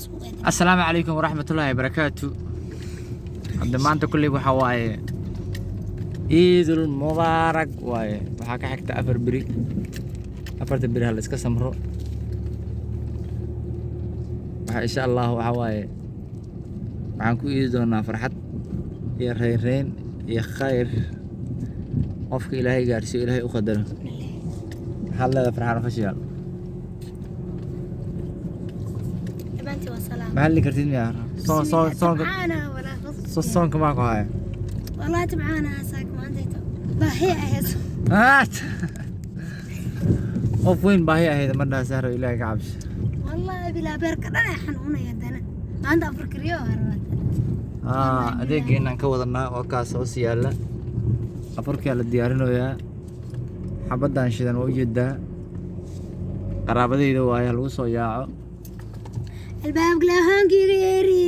Suuqeeda. Assalaamu calaykum waraxmatullaahi wabarakaatu. Hadda maanta kulley waxaa waaye Ciidul Mubaarak waaye. Waxaa ka xigta 4 beri. 4ta beri ha la iska samro. Waxaa insha Allah waxaa waaye waxaan ku iidi doonaa farxad iyo reynreyn iyo khayr. Qofka Ilaahay gaarsiiyo, Ilaahay u qadaro. Maxaad leedahay, Farxaan Official? Dhammaantiin waa salaam. Ma hadli kartid miyaa? Soon soon soonka. Tabcaana walaa. Soonka maa ku haya? Wallahi tabcaana saak maantayto. Baahi ahayd. Qof weyn baahi ahayd ma dhaha. Sahro, Ilaahay ka cabsi. Wallahi bilaa, beerka dhan ay xanuunaya haddana. Maanta afar kariyo waa rabaa. Adeegeenaan ka wadanaa oo kaas hoos yaalla. Afurkaa la diyaarinayaa. Xabaddan shidan waa ujeedaa. Qaraabadayda waaye, lagu soo yaaco. Albaabka lahaankiiga yeeri.